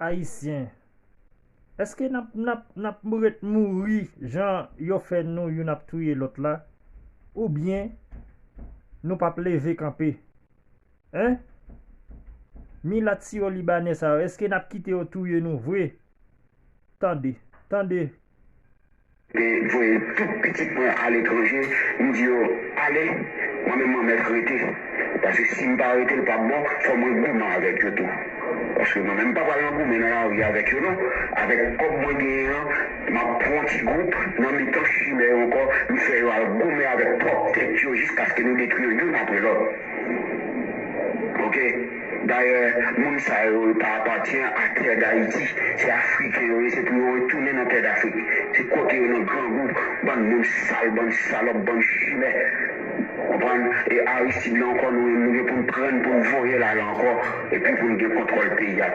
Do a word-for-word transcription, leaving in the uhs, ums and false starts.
Ayisyen, èske n ap, n ap, n ap ret mouri jan yo fè nou youn ap touye lòt la? Oubyen nou p ap leve kanpe? Hein? Milat siwo libanè sa yo, èske n ap kite yo touye nou vre? Tande, tande. Te voye tout pitit mwen aletranje, m di yo, ale, mwen menm mwen mèt rete. Paske si m pa rete, l p ap bon, fò mwen goumen avèk yo tou. Paske mwen menm m pa pral nan goumen nan lari avèk yo non. Avèk kòb mwen genyen an, m ap pran yon ti gwoup nan mitan chimè yo ankò, m fè yo al goumen avèk pwòp tèt yo jiskaske nou detwi yo youn apre lòt. Oke? Dayè, moun sa yo pa apatyen a tè Dayiti. Se Afriken yo ye, se pou yo retounen nan tè Dafrik. Se kote yo nan grangou, bann moun sal, bann salòp, bann chimè. Konprann? E Aristide la ankò, nou menm, nou gen pou n pran l, pou n voye l ale ankò, epi pou n gen kontwòl peyi a.